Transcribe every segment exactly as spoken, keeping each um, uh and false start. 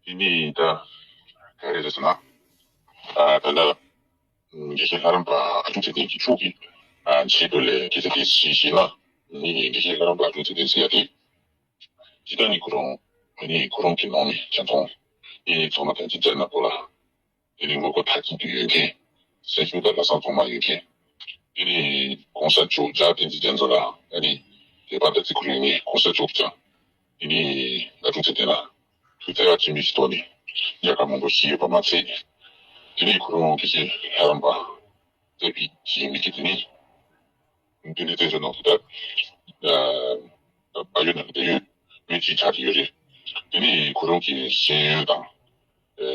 དེ་ནི་ད་ག་རེ་རེད་ཟེར་ན། ཨ་ད་ལྟ་དགེ་བཤེས་ལྷ་རམས་པ་ཨ་ཆུང་ཚེ་བརྟན་གྱི་ཕྱོགས་ཀྱི་ཨ་ཆེད་དུ་ལས་དགེ་རྩ་དེ་ཞིག་བྱས་ན། ནི་དགེ་བཤེས་ལྷ་རམས་པ་ཨ་ཆུང་ཚེ་བརྟན་ཟེར་ཡ་དེ། སྤྱིར་བཏང་ནི་ཁོ་རང་ནི་ཁོ་རང་གི་ནང་ནས་ཆ་ཚང་ནི་ཚང་མ་དང་ཅི་བྱ་ན་པོ་ལ། དེ་ནི་ངོ་རྒོལ་མཐའ་གཅིག་ཏུ་ཡོད་མཁན། སེམས་ཤུགས་དང་ལྷག་བསམ་གཙང་མ་ཡོད་མཁན། དེ་ནི་གོང་ས་མཆོག་རྒྱལ་བ་བསྟན་འཛིན་རྒྱ་མཚོ་ལ་ཨ་ནི་དད་པ་དང་བརྩི་བཀུར་ཡོད་མཁན་གོང་ས་མཆོག་ཀྱང་དེ་ནི་ཨ་ཆུང་ཚེ་བརྟན་ལ་ཐུགས་བརྩེ་བ་ཆེན་པོའི་ཐོག་ནས་ལས་ཀ་མང་པོ་ཞིག་ཡོད་པ་མ་ཚད། དེ་ནི་ཁོ་རང་དགེ་བཤེས་ལྷ་རམས་པ་བསྟན་པའི་ཞིག་མི་གི་དེ་ནི་དེ་ནི་བཙན་བྱོལ་ནང་དུ་ད་བལ་ཡུལ་ནང་གི་བལ་ཡུལ་མི་གཅིག་ཆགས་ཀྱི་ཡོད་རེད། དེ་ནི་ཁོ་རང་གི་ཤེས་ཡོན་དང་།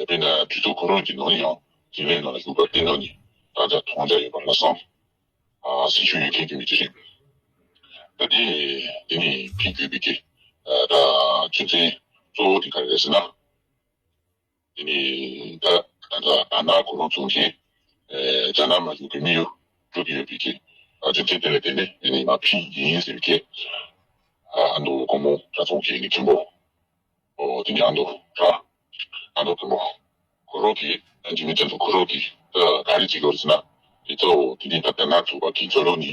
དཔེར་ན་གྲོས་ཚོགས་ཁོ་རང་གི་ནང་ནས་ཡང་དགེ་ལས་ནང་ལ་ཞུགས་པར་བརྟེན་ནས་ནི་ད་ཆ་མཐོང་རྒྱ་ཡོད་པ་ལ་སོང་། ཨ་སེམས་ཤུགས་ཡོད་མཁན་གྱི་མི་ཅིག་རེད། ད་དེ་དེ་ནི་ཕི་གུས་པའི་གི་ད་རྒྱུ་མཚན་གཙོ་བོ་དེ་ག་རེ་རེད་ཟེར་ན། དེ་ནི་ད་ད་ད་ན་ཁོ་རང་ཚོ་གི་རྒྱ་ནག་མ་བཞུགས་པའི་མི་ཡོད་འགྲོ་གི་ཡོད་པའི་གི་རྒྱུ་མཚན་དེ་ལ་བརྟེན་ནས་དེ་ནི་མ་ཕི་ཡིན་ཟེར་བའི་གི་ཨ་མདོ་དགོང་མོ་གྲྭ་ཚང་གི་ནི་མཁན་པོ། ཨོ་དེ་ནི་ཨ་མདོ་ར། ཨ་མདོ་དགོང་མོ། ཁོ་རང་གིས་ཨ་འཇིགས་མེད་རྒྱ་མཚོ་ཁོ་རང་གིས་ད་ག་རེ་བྱེད་ཀྱི་ཡོད་རེད་ཟེར་ན། དེ་གཙོ་བོ་དེ་ནི་ད་ལྟ་ན་ཚོགས་པ་གི་རྩ་ལོ་ནི།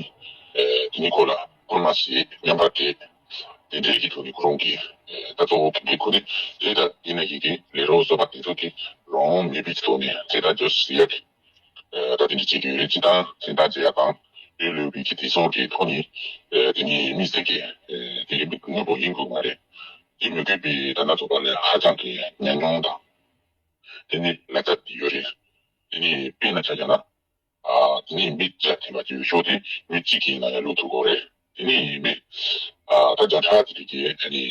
དེ་ནི་ཁོ་ལ་སྐུལ་མ་བྱེད་མཉམ་པར་བསྡད། དེ་འདྲའི་གི་ཐོག་ནས་ཁོ་རང་གིས་ད་གཙོ་བོ་གི་ཁོ་ནི་དེ་ད་དེ་ན་གི་གི་ལས་རོགས་བཟོ་པ་དེ་ཚོ་གི་རང་མེད་པའི་ཐོག་ནས་དེ་ད་ཇོ་སི་ཡ་གི་ད་དེ་འདྲ་བྱེད་ཀྱི་ཡོད་རེད། ཅི་ད་དེ་ད་བྱེད་ཡ་དང་དེ་ལོས་པའི་གི་དེ་སོང་གི་ཐོག་ནས་དེ་ནི་མི་སེར་གི་དེ་གི་དངོས་པོ་ཡིན་དགོས་མ་རེད། དེ་མི་དགོས་པའི་ད་ན་ཚོགས་པ་ལས་ཧ་ཅང་གི་ཉམས་མྱོང་དང་། དེ་ནི་ལ་རྩ་དེ་ཡོད་རེད། དེ་ནི་དཔེར་ན་ཆ་བཞག་ན། ཨ་དེ་ནི་མི་བརྒྱ་ཐེམ་པ་ཅིག་ཡོད་ཤོག་དེ་མི་གཅིག་གིས་ན་ཡང་བླུག་ཐུབ་དགོས་རེད། དེ་ནི་མི་ཨ་ད་བརྒྱ་ཕྲག་དེ་རིགས་ཀྱི་ཨ་ནི་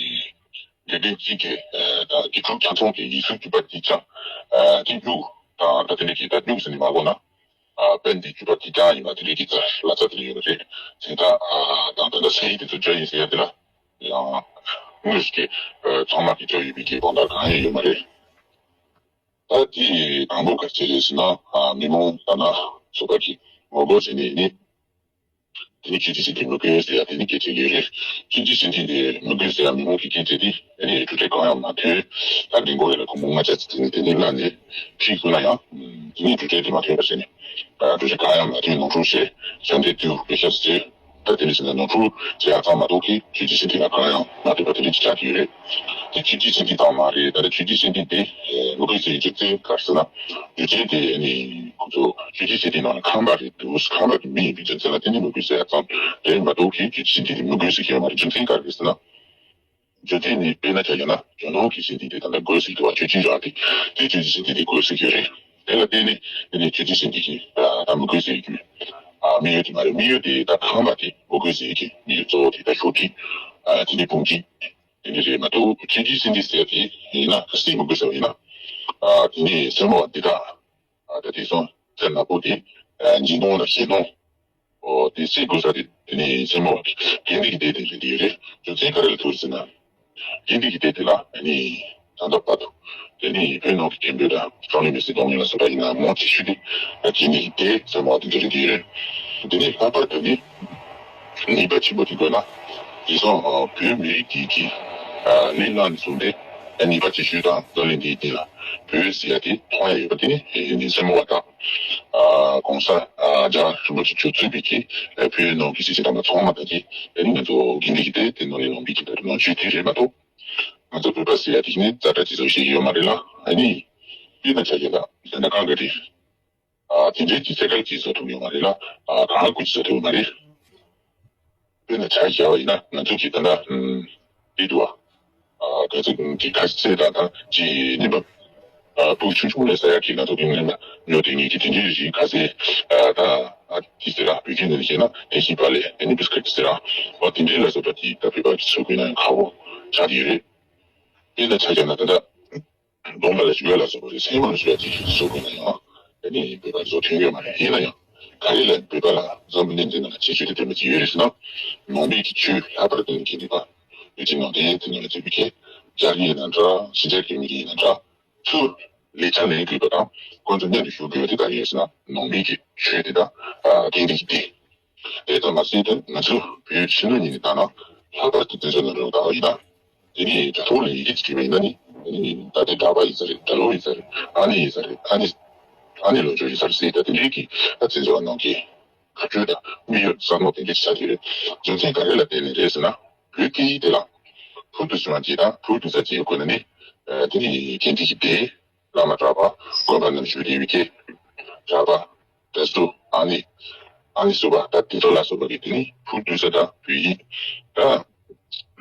དགེ་རྒན་གཅིག་གིས་ཨ་ད་དགེ་ཕྲུག་ཆ་ཚང་གི་ཡིག་གཟུགས་བཅུ་པ་གཅིག་ཀྱང་ཨ་དེ་སྨྱུག་དང་ད་དེ་འདྲ་གི་ད་སྨྱུག་ཟེར་ནི་མ་གོ་ན། ཨ་དཔེ་འདི་བཅུ་པ་གཅིག་ཀྱང་ཡིན་པ་དེ་རིགས་ཀྱི་རྩ་ལ་རྩ་དེ་ཡོད་རེད། དེ་ད་ཨ་དང་ད་ད་སེ་ཡི་དེ་ཚོ་བཅའ་ཡིན་ཟེར་ཡ་དེ་ལ་ཡང་དངོས་སུ་གི་ཨ་ཚང་མ་གི་བཅའ་ཡོད་པའི་གི་དགོངས་དག་གང་ཡང་ཡོད་མ་རེད། ད་དེ་དང་པོ་ག་ཅི་རེད་ཟེར་ན། ཨ་མི་མང་ད་ན་ཚོགས་པ་གི་ངོ་རྒོལ་བྱས་ནས་ནི། དེ་ནི་ཆོས་བརྒྱུད་ཟིན་བྲིས་མི་དགོས་ཟེར་ཡ་དེ་ནི་སྐད་ཆ་ཡོད་རེད། ཆོས་བརྒྱུད་ཟིན་བྲིས་དེ་མི་དགོས་ཟེར་ཡ་མི་མང་གི་སྐད་ཆ་དེ་ཨ་ནི་གྲུབ་འབྲས་གང་ཡང་མ་ཐོན། ད་འདི་མགོ་རེ་ལ་སྒོར་མོ་ལྔ་བརྒྱ་ཙམ་དེ་ནི་དེ་ནི་བླངས་ནས་ཕྱིས་སུ་ན་ཡང་དེ་ནི་གྲུབ་འབྲས་དེ་མ་ཐོན་པ་བྱས་ནས་གྲུབ་འབྲས་གང་ཡང་མ་ཐོན། ནོར་འཁྲུལ་བྱས། ཞབས་འདེགས་བསྡུས། པེ་ཤག་བྱས། ད་དེ་ནི་ཟེར་ན་ནོར་འཁྲུལ་བྱེད་ཡ་ཙམ་མ་གཏོགས་ཀྱི་ཆོས་བརྒྱུད་ཟིན་བྲིས་ལ་གང་ཡང་མ་ཐུག་པ་དེ་འདྲ་ཅིག་ཆགས་ཀྱི་ཡོད་རེད། དེ་ཆོས་བརྒྱུད་ཟིན་བྲིས་ཙམ་མ་རེད། ད་ལྟ་ཆོས་བརྒྱུད་ཟིན་བྲིས་དེ་མི་དགོས་ཟེར་རྒྱུ་མཚན་ག་རེ་ཟེར་ན། རྒྱུ་མཚན་དེ་ནི་ཁོ་ཚོ་ཆོས་བརྒྱུད་ཟིན་བྲིས་ནང་ལ་ཁམས་པ་རེད་འདུག་ཁམས་པ་གི་མི་ཡིན་པའི་རྒྱུ་མཚན་ལ་བརྟེན་ནས་མི་དགོས་ཟེར་ཡ་ཙམ་རེད་མ་གཏོགས་ཀྱི་ཆོས་བརྒྱུད་ཟིན་བྲིས་དེ་མི་དགོས་ཟེར་གྱི་ཡོད་མ་རེད། རྒྱུ་མཚན་ག་རེ་རེད་ཟེར་ན། རྒྱུ་མཚན་ནི་དཔེར་ན་ཆ་བཞག་ན་ཇོ་ནང་གི་ཟིན་བྲིས་དེ་ད་ལྟ་དགོས་ཟེར་གྱི་འདུག་བ། ཆོས་བརྒྱུད་ཡོད་དེ་དེ་ཆོས་བརྒྱུད་ཟིན་བྲིས་དེ་དགོས་ཟེར་གྱི་རེད། དེ་ལ་བརྟེན་ནས་དེ་ནི་ཆོས་བརྒྱུད་ཟིན་བྲིས་ཀྱི་ད་མི་དགོས་ཟེར་གྱི་ཨ་དམིགས་ཡུལ་དེ་མ་རེད། དམིགས་ཡུལ་དེ་ད་ཁམས་པ་དེ་མི་དགོས་ཟེར་གྱི་དམིགས་ཡུལ་གཙོ་བོ་དེ་ད་ཤོག་དྲིལ་ཨ་དེ་ནི་བུང་ཁྲིད་དེ་ནི་རེད་མ་གཏོགས་ཆོས་བརྒྱུད་ཟིན་བྲིས་ཟེར་དེ་ཡིན་ན་སྲིད་མི་དགོས་ཟེར་བ་ཡིན་ན། ཨ་དེ་ནི་སེར་མོ་བ་འདི་དག་ཨ་ད་དེ་སོང་ཚེ་ནག་པོ་དེ་ཨ་འཇིགས་སྣང་ལ་ཞེད་སྣང་། ཨོ་དེ་སྲིད་དགོས་ས་དེ་དེ་ནི་སེར་མོ་བ་དགེ་འདུན་གྱི་སྡེ་དེ་རེད། དེ་རེད། རྒྱུ་མཚན་ག་རེ་ལ་ཐུག་ཟེར་ན། དགེ་འདུན་གྱི་སྡེ་དེ་ལ་ཨ་ནི་ད་ལྟ་བར་དུ་དེ་ནི་བོད་ནང་གི་རྒན་པོ་དང་བགྲོ་གླེང་མི་སེར་གདོང་ལེན་ལ་སོགས་པ་ཡིན་ན་མང་ཆེ་ཤོས་དེ་དགེ་འདུན་གྱི་སྡེ་སེར་མོ་བ་དེ་འདྲ་རེད། དེ་རེད། དེ་ནི་ལྷག་པར་དུ་ནི་ནུས་པ་ཆེན་པོ་དེ་དགོས་ན་དེང་སང་བོད་མི་རིགས་དེ་གི་ཨ་གླེང་སློང་ནས་བཟུང་སྟེ་ནུས་པ་ཆེ་ཤོས་དང་བགྲོ་གླེང་དེའི་སྟེང་ལ་བོད་ཟེར་ཡ་དེ་མཐོང་ཡ་ཡོད་པ་དེ་ནི་དེ་ནི་སེར་མོ་བ་དང་། ཨ་གོང་ས་ཨ་རྒྱལ་བ་རིན་པོ་ཆེ་མཆོག་གཙོས་པའི་གི་ཨ་བོད་ནང་གི་སྲིད་བྱུས་དང་མ་ཚང་མ་དང་གི་ཨ་ནི་ང་ཚོ་དགེ་འདུན་གྱི་སྡེ་དེ་ནང་ནས་ལངས་པའི་གི་ད་ནང་ཆོས་དེ་རེད་མ་གཏོགས། ང་ཚོ་བོད་པ་ཟེར་ཡ་དེ་ནི་རྩ་དྲག་ཅིག་བཟོ་ཤེས་ཀྱི་ཡོད་མ་རེད་ལ། ཨ་ནི་དཔེར་ན་ཆ་བཞག་ན་ད་ལྟ་གང་ག་རེད། ཨ་དེ་འདྲའི་གི་ཚད་བཀག་ཅིག་བཟོ་ཐུབ་ཡོད་མ་རེད་ལ། ཨ་གང་དགོས་ཅིག་བཟོ་ཐུབ་ཡོད་མ་རེད། དཔེར་ན་ཆ་བཞག་པ་ཡིན་ན་ང་ཚོ་གི་ད་ལྟ་ཨམ་དེ་འདུག་བ། ཨ་ག་ཚོད་ཀྱི་ཁ་ཟས་དང་ད་ཅི་ནི་བ། ཨ་ཕྲུ་གུ་ཆུང་ཆུང་ལས་ཟ་ཡག་གི་ང་ཚོ་གི་ངོས་ནས་ཉོ་དེ་ངེད་ཀྱི་དེ་འདྲའི་རིགས་ཁ་ཟས་ཨ་ད་ཨ་ཅི་ཟེར་ར་བོད་སྐད་ནང་བཤད་ན་ཨེ་ཤི་པ་ལས་ཨེ་ནི་བིས་ཀེ་ཊི་ཟེར་ར་བ་དེ་འདྲའི་ལ་སོགས་པ་དེ་ད་བོད་པ་གི་ཚོ་གི་ནང་ཁག་པོ་ཆགས་ཀྱི་ཡོད་རེད། དཔེར་ན་ཆ་བཞག་ན་ད་ལྟ། གདོང་པ་ལ་ཞུ་ཡ་ལ་སོགས་པ་རེད། སེམས་པ་ལ་ཞུ་ཡ་ཅིག་བཟོ་དགོས་ན་ཡང་ཨ་ནི་བོད་པ་བཟོ་ཐོན་ཡོད་མ་རེད། ཡིན་ན་ཡང་ག་རེ་ལ་བོད་པ་ལ་འཛམ་བུ་གླིང་འདི་ནང་ལ་ཁྱད་ཆོས་དེ་ལྟ་བུ་ཅིག་ཡོད་རེད་ཟེར་ན། ནང་པའི་གི་ཆོས་ལྷག་པར་དུ་གི་ནུས་པ་བོད་ཀྱི་ནང་བསྟན་དེ་ནང་ལ་བཙུགས་པའི་ཁྱད། རྒྱ་རིགས་ཡིན་ན་འདྲ། ཕྱི་རྒྱལ་གྱི་མི་རིགས་ཡིན་ན་འདྲ། ཚུར་ལས་ཆ་ལེན་དགོས་པ་དང་ཁོང་ཚོ་མཉམ་དུ་བཞུགས་དགོས་པ་དེ་ག་རེ་ཡོད་ཟེར་ན་ནང་པའི་གི་ཆོས་དེ་དང་ཨ་དགེ་འདུན་གྱི་སྡེ། དེ་ཙམ་མ་ཟད་དུ་ང་ཚོ་བོད་ཕྱི་ནང་གཉིས་ནས་བལྟས་ན་ལྷག་པར་དུ་བཙན་བྱོལ་ནང་ལ་བལྟས་པ་ཡིན་ན། དེ་ནི་དྲ་ཐོག་ལ་ཡི་གེ་ཅིག་བྲིས་པ་ཡིན་ན་ནི་ ད་ལྟའི་གྲྭ་པ་ཡིན་ས་རེད། གྲྭ་ལོག་ཡིན་ས་རེད། ཨ་ནེ་ཡིན་ས་རེད། ཨ་ནེ་ཨ་ནེ་ལོ་ཆུང་ཡིན་ས་རེད་ཟེར། ད་དེ་འདྲའི་གི་ད་བཙན་བྱོལ་བ་ནང་གི་ག་ཚོད་ད་དམིགས་ཡུལ་བསམ་བློ་དེ་འདྲ་ཆགས་ཀྱི་རེད། རྒྱུ་མཚན་ག་རེ་ལ་བརྟེན་ནས་རེད་ཟེར་ན། བོད་སྐད་ཡིག་དེ་ལ་ཕུལ་དུ་བྱུང་བ་ཅིག་དང་ཕུལ་དུ་ས་ཅིག་ཡོད་དགོས་ན་ནི། དེ་ནི་གལ་ཆེ་ཞིག་རེད། བླ་མ་གྲྭ་པ་དགོན་པ་ནང་བཞུགས་བསྡད་པའི་གི་གྲྭ་པ། དེ་ཚོ་ཨ་ནེ་ཨ་ནེ་སོགས་པ་ད་དེ་ཚོ་ལ་སོགས་པ་གི་དེ་ནི་ཕུལ་དུ་ས་དང་བོད་ཡིག་ད་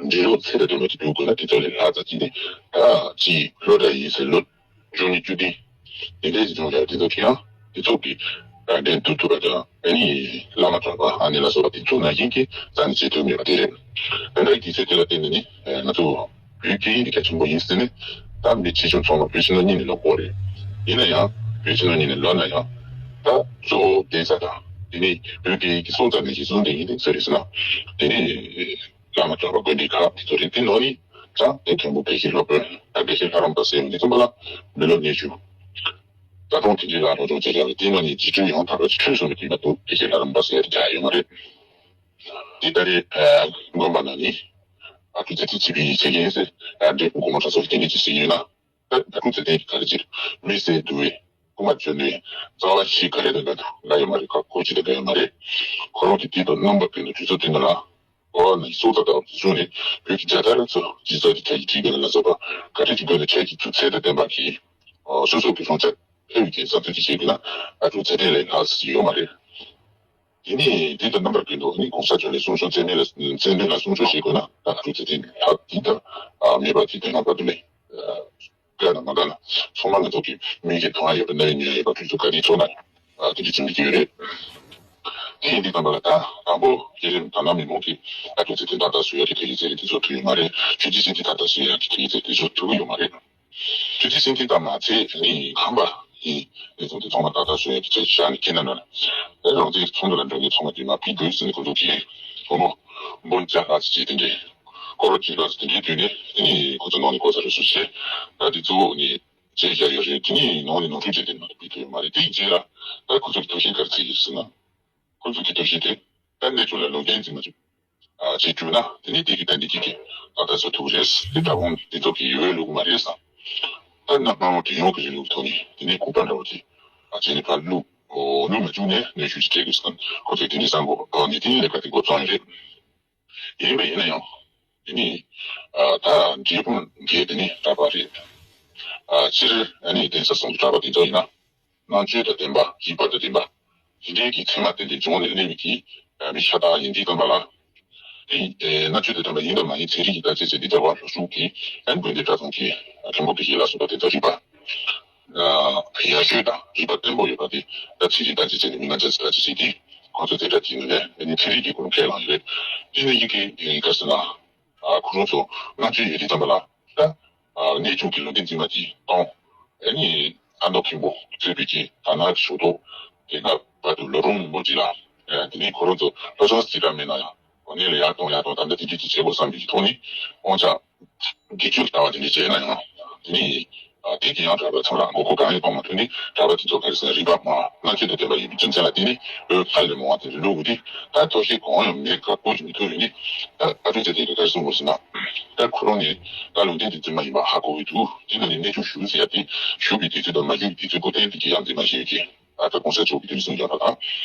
འབྲི་ཀློག་ཚད་དང་ལྡན་པ་ཅིག་འདུག་དགོས་ན། དེ་ཚོ་ལས་ལྷག་ཙམ་ཅིག་ནི་ད་ཅིག་སློབ་གྲྭ་ཡིན་ཟེར་ལོ་བཅུ་གཉིས་བཅུ་བདུན་དེ་འདྲའི་ཅིག་བྱུང་ཡ་དེ་ཚོ་གི་ཡང་དེ་ཚོ་གི་འགྲན་བསྡུར་ཐུབ་པ་དང་། ཨ་ནི་བླ་མ་གྲྭ་པ་ཨ་ནེ་ལ་སོགས་པ་དེ་ཚོ་ནང་བཞིན་གྱི་རྩ་ནས་བྱེད་ཐུབ་མེད་པ་དེ་རེད། དེ་འདྲའི་དུས་ཚོད་དེ་ལ་བརྟེན་ནས་ནི་ང་ཚོ་བོད་སྐད་ཡིག་འདི་གལ་ཆེན་པོ་ཡིན་ཟེར་ནས། ད་མི་ཆེ་ཆུང་ཚང་མ་བོད་ཕྱི་ནང་གཉིས་ནས་ལོག་གོ་རེད། ཡིན་ན་ཡང་བོད་ཕྱི་ནང་གཉིས་ནས་ལོག་ན་ཡང་ད་གཙོ་བོ་གདན་ས་དང་དེ་ནས་བོད་སྐད་ཡིག་གི་སྲོག་རྩ་ནས་ཀྱི་གསུང་དེ་ཡིན་དེ་ཚོ་རེད་ཟེར་ན། དེ་ནས་བླ་མ་གྲྭ་པ་དགོན་སྡེ་ཁག་དེ་ཚོ་རེད། དེ་ནང་ནས་ཀྱང་དེ་མཐོན་པོ་དགེ་བཤེས་སློབ་དཔོན་དང་དགེ་བཤེས་ལྷ་རམས་པ་ཟེར་བ་འདི་ཚོ་མ་ལ་མི་ལོ་ཉི་ཤུ། ད་དུང་དེ་འདྲའི་ལ་རོགས་རོགས་བྱེད་ཡག་གི་དེ་ནང་ནས་རྗེ་བཙུན་ཡང་དག་པ་ཅིག་ཐོན་སོང་བའི་དུས་མ་གཏོགས་དགེ་བཤེས་ལྷ་རམས་པ་ཟེར་ཡག་ཡོད་མ་རེད། དེ་ད་རེས་དགོན་པ་ནང་ནས་ཨ་ཁུ་ཚེ་བརྟན་བྱེད་པའི་ཡིག་ཆ་ཡིན་ཟེར། འབྲས་སྤུངས་སྒོ་མོ་གྲྭ་ཚང་གི་དེ་འདྲ་ཅིག་ཟེར་ཡོད་ན། ད་ཨ་ཁུ་ཚེ་བརྟན་གྱིས་ག་རེ་བྱེད། མི་བསད་འདུལ་བའི་རྐུན་མ་བྱོན་ནས་རྩ་བ་ཤི་ག་རེ་དང་འགའ་དང་འགའ་ཡོད་མ་རེད། ཁ་ཁོ་ཅི་དང་འགའ་ཡོད་མ་རེད། ཁོ་རང་གི་དུས་དང་རྣམ་པ་ཀུན་ཏུ་དུས་ཚོད་དེ་འདྲ་ལ་ཨོ་ནི་སྲོག་རྩ་དང་བཟུང་ནས་བོད་ཀྱི་རྒྱལ་དར་ཚོ་སྤྱི་ཚོགས་ཀྱི་ཐད་ཀྱི་བྲིས་པའི་ལ་སོགས་པ་ག་རེ་ཅིག་དགོས་ན་ཁྱེད་ཀྱི་ཚུགས་ཚད་དང་ལྡན་པ་གྱིས་སོ་སོ་གི་སྲོག་རྩ་ཕུལ་བའི་གི་བསམ་ཚུལ་ཅིག་བཤད་དགོས་ན། ཨ་ཁུ་ཚེ་བརྟན་ལས་ལྷག་ཅིག་ཡོད་མ་རེད། དེ་ནས་དེ་དང་རྣམ་པ་ཀུན་ཏུ་ནི་གོང་ས་མཆོག་ལས་གསུང་ཆོས་ཚད་མེད་ལ་ཚད་མེད་ལ་གསུང་ཆོས་བྱེད་དགོས་ན། ད་ཨ་ཁུ་ཚེ་བརྟན་ལྷག་དེ་ལྟར་མེད་པ་དེ་དོན་ལ་བར་དུ་ལས་བཀའ་དང་མ་བཀའ་ན་ཚང་མ་ང་ཚོ་གི་མིག་གིས་མཐོང་ཡ་ཡོད་པ་རྣ་བས་ཉན་ཡ་ཡོད་པ་དུས་ཚོད་ག་དུས་ཚོད་ན་དེ་འདྲ་བྱུང་གི་ཡོད་རེད། དེ་ཡིན་དུས་ཙམ་པ་ལ་ད་དང་པོ་རྒྱལ་རིམ་དང་ན་མི་མང་གིས་ཨ་ཁུ་ཚེ་བརྟན་ད་ལྟ་བཟོ་ཡ་གི་དེ་ཡིན་ཚེ་དེ་ཚོ་ཐུག་ཡོད་མ་རེད། ཆོས་རྗེ་སེང་གེ་ད་ལྟ་བཟོ་ཡ་གི་དེ་ཡིན་ཚེ་དེ་ཚོ་ཐུག་ཡོད་མ་རེད། ཆུ་ཚོད་སེམས་ཅན་དང་མ་ཚད་ནི་ཁམས་པ་ཡིན། དེ་ཚོ་དེ་ཚང་མ་ཏག་ཏག་བཟོ་ཡ་གི་ཆ་བཞག་ནས་ཁྱེད་རྣམས་ལ་རང་བཙན་ཚོགས་འདུ་ལ་འགྲོ་མཁན་ཚང་མ་དེ་མ་ཕུད་དགོས་ཟེར་ནས་ཁོ་ཚོ་གིས་བུ་མོ་འབུམ་བརྒྱ་ལྷག་ཙམ་བྱས་དེ་འདྲའི་སྐོར་བ་བཅུ་ལྷག་ཙམ་དེ་འདྲའི་བསྡུས་ནས་དེ་ནི་ཁོ་ཚོ་ནང་ནས་གོ་ས་རེ་ཟུང་བྱས། ད་དེ་གཙོ་བོ་ནི་བྱས་བཞག་ཡོད་རེད། དེ་ནི་ནང་ནས་ནོར་འཁྲུལ་བྱས་ཏེ་མ་གཏོགས་ཕུད་ཐུབ་ཡོད་མ་རེད། དེའི་རྗེས་ལ་ད་ཁོ་ཚོ་གི་ཐབས་ཤེས་ག་རེ་བྱས་ཡོད་ཟེར་ན། ཁོ་ཚོ་གི་ཐབས་ཤེས་དེ་ད་གནས་ཚུལ་ལ་ལུང་བསྟན་འཛིན་མ་བཅུག་ཨ་ཅེས་བསྒྲུབས་ན་དེ་ནི་དེ་གི་ཏན་ཏིག་གི་ཨ་ད་སོ་ཐུག་རེད། དེ་ད་དབང་དེ་ཚོ་གི་ཡོད་ལུགས་མ་རེད་བསམ། ད་ནམ་རྒྱུན་དེ་ཡོང་གི་རེད་ལུགས་ཐོག་ནས་དེ་ནི་ཁུག་པ་འདྲ་བོ་དེ་ཨ་ཅེ་ནི་ཕར་བླུག་ཨོ་བླུག་མ་བཅུག་ནས་གནོན་ཤུགས་ཅིག་སྤྲད་དགོས་སམ། ཁོ་ཚོས་དེ་འདྲའི་བསམ་གོ་ཨོ་ནི་དེ་ནི་ལས་ཀ་དེ་འགོ་བརྩམས་ཡོད་རེད། ཡིན་པ་ཡིན་ན་ཡང་དེ་ནི་ཨ་ད་འབྲས་སྤུངས་འགས་དེ་ནི་གྲྭ་པ་རེད། ཨ་སྤྱིར་ཨ་ནི་གདན་ས་གསུམ་གྱི་གྲྭ་པ་དེ་ཚོ་ཡིན་ན། རྣམ་དཔྱོད་དང་ལྡན་པ། རིག་པ་དང་ལྡན་པ། དེ་འདྲའི་གི་ཚད་མ་ཏན་ཏན་སྦྱོང་ནས་སླེབས་པའི་གི་མི་ཤ་སྟག་ཡིན་དུས་ཙམ་པ་ལ། དེ་ཡིན་ཨེ་རྣམ་དཔྱོད་དང་ལྡན་པ་ཡིན་དང་མ་ཡིན་ཚན་རིག་གི་བརྟག་དཔྱད་བྱས་ཏེ་རྒྱལ་བ་ལྷོ་ཕྱོགས་ཀྱི་ཨན་དགོན་སྡེ་གྲྭ་ཚང་གི་མཁན་པོ་དགེ་བཤེས་ལ་སོགས་པ་དེ་ཚོ་རིག་པ་ཡག་ཤོས་དང་རིག་པ་བརྟན་པོ་ཡོད་པ་དེ་ད་ཚན་རིག་བརྟག་དཔྱད་བྱས་ནས་མི་ང་ཚོས་བརྟག་དཔྱད་བྱས་ཏེ་ཁོང་ཚོ་དེ་འདྲ་བྱས་ནས་ཨ་ནི་ཚན་རིག་གི་སྐོར་ཁས་བླངས་ཡོད་རེད། དེ་ནི་ཡི་གེ་ག་ཟེར་ན། ཨ་ཁོ་རང་ཚོ་རྣམ་དཔྱོད་ཡོད་དུས་ཙམ་པ་ལ་ད་ཨ་གནས་ཆུང་གི་ལུང་བསྟན་འཛིན་མ་གཅིག་གཏོང་། ཨ་ནི་ཨ་མདོ་མཁན་པོ་གཙོས་པའི་གི་ད་ན་ཞུ་ཐོག་དེ་སྔ་བར་དུ་ལོ་རུང་མང་པོ་ཅིག་ལ་ཨ་དེ་ནས་ཁོ་རང་ཚོ་ལྷོ་བྱང་སྤྱི་བཏང་མེད་ན་ཡང་གོ་གནས་ལ་ཡར་གཏོང་ཡར་གཏོང་ད་ལྟ་དེ་དུས་ཀྱི་བྱེད་དགོས་བསམ་པའི་གི་ཐོག་ནས་དབང་ཆ་དགེ་བཅུ་ལྟ་བ་དེ་འདྲ་བྱས་ན་ཡང་དེ་ནས། ཨ་དེ་གི་ཡང་གྲྭ་པ་ཚང་ལ་ངོ་རྒོལ་གང་ཡང་གཏོང་མ་ཐུབ་ནས་གྲྭ་པ་དེ་ཚོ་ག་རེ་ཟེར་ན་རིག་པ་མང་རྣམ་དཔྱོད་དང་ལྡན་པ་ཡིན་པའི་རྒྱུ་མཚན་ལ་བརྟེན་ནས་འོས་ཧ་ལས་མང་བ་དེ་འདྲ་བླུགས་དེ་ད་ཐབས་ཤེས་གང་ཡང་མེད་ཁ་བཀོད་ཀྱི་མི་ཐུབ་ཡོད་ནི། ད་ཨ་ཀྲུག་ཚེ་བརྟན་གྱིས་ག་རེ་གསུངས་དགོས་ཟེར་ན། ད་ཁོ་རང་ནི་ད་ལུང་བསྟན་དེ་འཛིན་མ་ཡིན་པ་ཧ་གོ་གི་འདུག་དེ་ནང་ནས་གནས་ཆུང་བཞུགས་ཟེར་ཡ་དེ་བཞུགས་པའི་དུས་ཚོད་དང་མ་བཞུགས་པའི་དུས་ཚོད་སྐུ་རྟེན་དེ་གི་ཡང་འཛིན་མ་ཤེས་ཀྱི་ཨ་ད་གོང་ས་མཆོག་གིས་དེ་འདྲ་གསུངས་ཀྱང་ད་དང་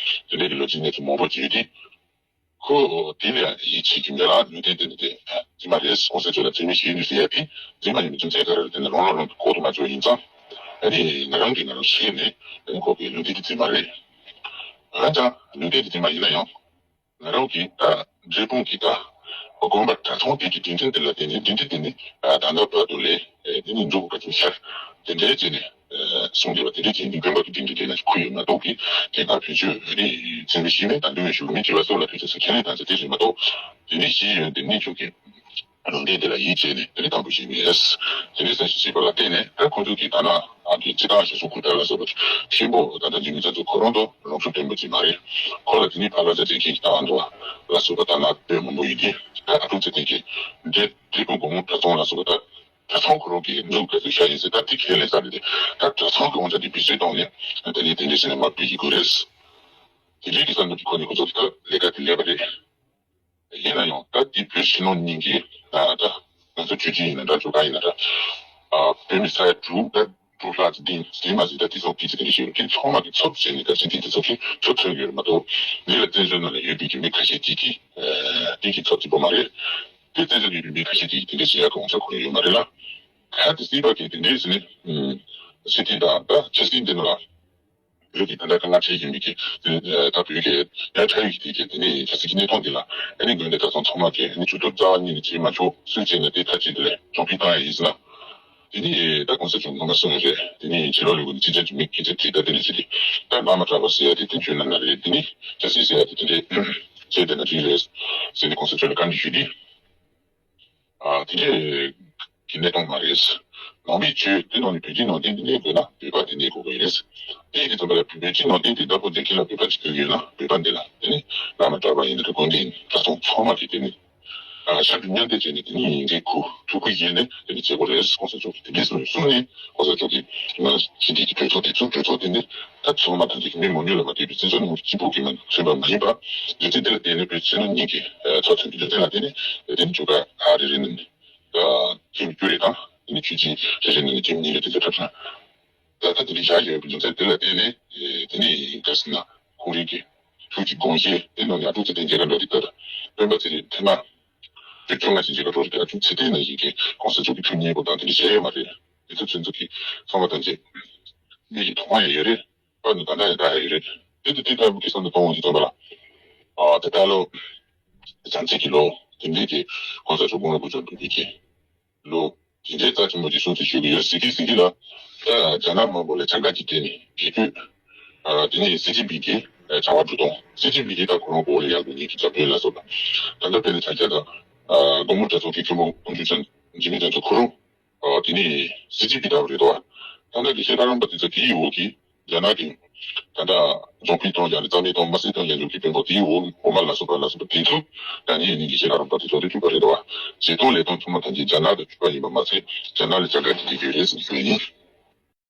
དེ་འདྲ་གི་ལོ་རྒྱུས་གནས་ཚུལ་མང་པོ་བརྗོད་དེ། ཁོ་དེ་ལས་ཡིད་ཆེས་ཀྱི་མེད་ལ་ལུང་བསྟན་དེ་ནི་དེ་དེ་མ་རེད། གོང་ས་མཆོག་ལ་དེ་མི་ཞིག་ཡིན་ཟེར་ཡ་དེ་དེ་མ་ཡིན་མི་ཚུན་ཚད་ག་རེ་རེད་དེ་ནི་རང་ལ་རང་གི་ཁོག་ཏུ་མ་ཚོད་ཡིན་ཙང་། ཨ་ནི་ང་རང་གིས་ང་རང་ཤེས་ནས་ཨ་ནི་ཁོ་གི་ལུང་བསྟན་དེ་དེ་མ་རེད། འོན་ཀྱང་ལུང་བསྟན་དེ་དེ་མ་ཡིན་ན་ཡང་ང་རང་གིས་ད་འབྲས་སྤུངས་ཀྱི་ད་དགོན་པ་གྲྭ་ཚང་དེ་གི་སྒྲིག་འཛིན་དེ་ལ་བརྟེན་ནས་སྒྲིག་འཛིན་དེ་ནི་ད་ལྟ་བར་དུ་ལས་དེ་ནི་འཛུགས་དགོས་པ་ཤར་དེ་འདྲའི་བྱས་ནས། གསུངས་ཡོད་པ་དེ་འདྲ་བྱས་ནས་དགོན་པ་གི་སྒྲིག་འཛུགས་དེ་ན་ཁུར་ཡོད་མ་གཏོགས་ཀྱི་དེ་ག་བོད་ཆོས་རིག་ཚན་པའི་ཤེས་མེད་དང་འདུལ་བའི་ཞུ་མི་བྱེད་པ་སོགས་ལ་ཐུགས་རྗེ་ཆེ་ཁས་ལེན་དང་ཚེ་དེ་རེད་མ་གཏོགས་དེ་ནི་ཤེས་ཡོན་དེ་གནས་ཆུང་གི་ལུང་བསྟན་དེ་ལ་ཡིད་ཆེས་ནས་དེ་ནི་དང་པོ་ཞིག་མེད། དེ་ནི་བསམ་ཤེས་བྱེད་པ་ལ་བརྟེན་ནས་ད་ཁོང་ཚོ་གིས་ད་ན་ཨ་གི་སྤྱི་བཏང་ཞེ་སོགས་ཁུར་དར་ལ་སོགས་པ་ཆེན་པོ་ད་ལྟ་འཇིགས་མེད་རྒྱ་མཚོ་ཁོ་རང་དུ་ལོངས་སུ་སྟོན་པ་ཅིག་མ་རེད། ཁོ་ལ་དེ་ནི་ཕ་ལ་ཆ་ཅན་ཁྱེད་ཀྱི་ལྟ་བ་འདུག་ལ་སོགས་པ་ད་ན་དཔེ་མང་པོ་ཡིན་ཏེ་ད་ཨ་ཀྲུག་ཚེ་བརྟན་གྱིས་འདྲེ་འབྲས་སྤུངས་སྒོ་མོ་གྲྭ་ཚང་ལ་སོགས་པ་ད། གྲྭ་ཚང་ཁོ་རང་གིས་འཛུགས་དགོས་ཚུལ་ཤར་ཡིན་ཟེར། ད་དེ་ཁས་ལེན་ས་རེད་དེ། ད་གྲྭ་ཚང་གི་དབང་ཆ་དེ་བེད་སྤྱོད་བཏང་ནས་ད་ལས་དེ་འདྲ་བྱས་ནས་མར་སྤེལ་གྱི་དགོས་རེད། དེ་འདྲའི་གི་བསམ་བློ་དེ་ཁོ་ནས་ཁོ་ཚོ་གི་ད་ལས་ཀ་དེ་ལས་པ་རེད། ཡིན་ན་ཡང་ད་དེ་བོད་ཕྱི་ནང་གཉིས་ཀྱི་ད་ད་ང་ཚོ་ཆོས་བརྒྱུད་ཡིན་ན་འདྲ་ཆོལ་ཁ་ཡིན་ན་འདྲ། ཨ་བོད་མི་ས་ཡ་དྲུག་ད་དྲུག་ལྷག་ཅིག་ལྡན་ཟིན་མ་ཟིན་ད་དེ་ཚོ་དེ་ཚོ་དེ་འདྲ་ཞིག་ཡོད། དེ་ཚང་མ་གི་ཚབ་བྱས་ནས་ད་ཅི་དེ་དེ་ཚོ་གི་ཚུར་ཐོན་ཡོད་རེད་མ་གཏོགས། འདི་ལ་བཙན་བྱོལ་ནང་ལ་ཡོད་པའི་གི་མི་ཁ་ཤས་ཅིག་གིས་ཨ་དེ་གི་ཚབ་ཅིག་པོ་མ་རེད། དེ་བཙན་བྱོལ་ཡོད་པའི་མི་ཁ་ཤས་ཅིག་གིས་དེ་འདྲ་བྱེད་ཡག་གི་འོང་ས་ཁོ་རང་ཡོད་མ་རེད་ལ། གལ་ཏེ་སྲིད་པ་གི་དེ་འདྲས་ཟིན་ནས་ཨ་སྲིད་དེ་དང་ད་ཆབ་སྲིད་འདི་ནང་ལ། བོད་ཀྱི་ད་ལྟ་དཀའ་ངལ་འཕྲད་བཞིན་པའི་གི་ད་བོད་ཀྱི་ཡ་འཕྲད་ཡོད་ཀྱི་དེ་གི་དེ་ནས་ཆབ་སྲིད་ཀྱི་གནས་སྟངས་དེ་ལ་ཨ་ནི་དགོན་སྡེ་གྲྭ་ཚང་ཚང་མ་གི་ཨ་ནི་ཇུས་གཏོགས་རྩ་བ་ཉིད་ནས་བྱེད་མ་ཆོག་སུས་བྱས་ན་དེ་མཐའ་གཅིག་ཏུ་ལས་གྱོང་གུན་བཏང་ཡ་ཡིན་ཟེར་ན། དེ་ནི་ད་གོང་ས་མཆོག་སྔོན་མ་གསུངས་ཡོད་རེད། དེ་ནི་ཕྱི་ལོགས་ལས་འགུལ་ནི་ཅི་འདྲ་ཅིག་མི་སྐད་ཆ་དྲིས་ད་དེ་ནི་ཅི་རེད། ད་བླ་མ་གྲྭ་པ་ཟེར་ཡ་དེ་དེ་ཁྱོད་ན་ན་རེད། དེ་ནི་ཆབ་སྲིད་ཟེར་ཡ་དེ་དེ་འདྲས་བྱས་དེ་ན་ཅི་རེད་ཟེར་ནས་གོང་ས་མཆོག་ལ་བཀའ་འདྲི་ཞུས་ཏེ། ཨ་དེ་འདྲའི་གི་གནས་སྟངས་མ་རེད། ནང་པའི་ཆོས་དེ་ནང་ནས་བོད་ཀྱི་ནང་བསྟན་དེ་གནས་དགོས་ན་བོད་པ་དེ་གནས་དགོས་ཀྱི་རེད། དེ་ཡིན་དུས་ཙམ་པ་ལ་བོད་ཀྱི་ནང་བསྟན་དེ་བདག་པོ་བསྡད་མཁན་ལ་བོད་པ་ཅིག་དགོས་ཀྱི་ཡོད་ན་བོད་པ་འདི་ལ་དེ་ནི་བླ་མ་གྲྭ་པ་ཡིན་ན་དགོན་སྡེ་ཡིན་ད་སོང་ཚང་མ་གིས་དེ་ནི་ཨ་ཤར་དུ་མཉམ་འདེགས་བྱས་ནས་དེ་ནི་ཡིན་གྱི་ཁུ་ཐུགས་ཁུར་བཞེས་ནས་དེ་ནི་བྱེད་དགོས་རེད། གོང་ས་མཆོག་གིས་དེ་འདྲས་གསུངས་གསུངས་ནས་གོང་ས་མཆོག་གིས་ང་ཕྱི་འབྲེལ་གྱི་གྲོས་ཚོགས་དེ་ཚོ་གྲོས་ཚོགས་དེ་ནི་ད་ཚང་མ་དང་དེ་གི་མི་མང་ཉུང་ལ་མ་ལྟོས་པའི་བཙན་བྱོལ་ནང་གི་སྤྱི་ཚོགས་ཀྱི་ནང་མཚོན་པ་མ་ཡིན་པ་རྒྱུ་མཚན་དེ་ལ་བརྟེན་ནས་བོད་ཕྱི་ནང་གཉིས་ཀྱི་ཚོགས་ཆུང་གི་རྒྱུ་མཚན་ལ་བརྟེན་ནས་དེ་ནི་བཅུ་ཀ་ཨ་རེ་རེ་ནས། ད་ཁྱིམ་རྒྱུ་རེད་དང་། དེ་ནི་ཆུ་ཆེན་ཧྲེ་ཧྲེ་ནི་ཁྱིམ་གཉིས་རེད། དེ་ཚོ་འཁྲབ་ཆུང་། ད་ལྟ་དེ་འདྲ་བཞག་ཡོད་པའི་རྒྱུ་མཚན་དེ་ལ་བརྟེན་ནས་དེ་ནི་ག་ཟེར་ན་ཁོང་རང་གི་ཐུགས་ཀྱི་དགོངས་བཞེད་དེ་ནང་ནས་ཨ་ཀྲུག་ཚེ་བརྟན་མཇལ་ཁ་འགྲོ་དེ་ལྟར་སྤེན་པ་ཚེ་རིང་ཐེངས་མ་བཅུ་བཅོ་ལྔ་ཞིག་མཇལ་ཁ་འགྲོ་རེད། ཨ་ཀྲུག་ཚེ་བརྟན་ནང་བཞིན་གྱི་གོང་ས་མཆོག་གི་ཐུགས་མཉེས་པོ་དང་དེ་འདྲ་བཞག་ཡོད་མ་རེད། དེ་ཚོ་ཚུན་ཚོད་ཀྱི་ཚང་མ་དང་བཅས་གནས་ཀྱི་མཐོང་བ་ཡང་ཡོད་རེད། པ་ནི་ད་ལྟ་ཡང་ད་ཡང་ཡོད་རེད། དེ་དུ་དེ་ལྟ་བུ་གི་བསམ་བློ་གཏོང་འོང་གི་ཙམ་པ་ལ། ཨ་ད་ལྟ་ལོ། བྱང་ཚེས་ཀྱི་ལོ། དེ་འདྲའི་གི་གོང་ས་མཆོག་དགུང་ལོ་དགུ་བཅུ་འདུག་གི་གི་ལོ། དེ་འདྲའི་རྩ་ཆེན་པོ་ཅིག་སྲུང་བརྩི་ཞུ་གི་ཡོད་ཟེར་གི་ཟེར་གི་ལ། ད་རྒྱ་ནག་མང་པོ་ལ་ཆང་ཁ་ཅིག་སྤྲད་ནས་རྒྱལ་རྒྱུད། ཨ་དེ་ནས་སི་ཅིན་ཕིང་གི་བྱ་བ་འགྲོ་སྟངས། སི་ཅིན་ཕིང་གི་ད་ཁོ་རང་གོ་ལ་ཡག་པོ་ཉིད་ཀྱི་འཇབ་རྒོལ་ལ་སོགས་པ། ད་ལྟ་དཔེར་ན་ཆ་བཞག་ད། ཨ་དགོང་མོ་གྲྭ་ཚང་གི་མཁན་པོ་དཀོན་མཆོག་ཚང་འཇིགས་མེད་རྒྱ་མཚོ་ཁོ་རང་། ཨོ་དེ་ནི་སྲིད་ཇུས་ཀྱི་ལྟ་བ་རེད་དོ། ད་ལྟ་དགེ་བཤེས་ལྷ་རམས་པ་དེ་ཚོ་དེའི་འོག་གི་རྒྱ་ནག་གི་ད་ལྟ་རྫོང་དཔོན་དང་ཡང་ན་རྩ་མེད་དང་དམར་གསོད་དང་ཡང་འཇུག་གི་དཔོན་པོ་དེའི་འོག་འོག་མ་ལ་སོགས་པ་ལ་སོགས་པ་དེ་ཚོ་ད་ནི་ཡིན་ནི་དགེ་བཤེས་ལྷ་རམས་པ་དེ་ཚོ་དེ་ཐུག་པ་རེད་དོ། བྱེད་སྟངས་ལས་སྟངས་ཚང་མ་ད་ཅི་རྒྱ་ནག་དང་གཅིག་པ་ཡིན་པ་མ་ཚད་རྒྱ་ནག་ལ་རྒྱ་གར་གྱི་དགེ་རྒྱུ་རེད་ཟེར་གྱི་ཡིན།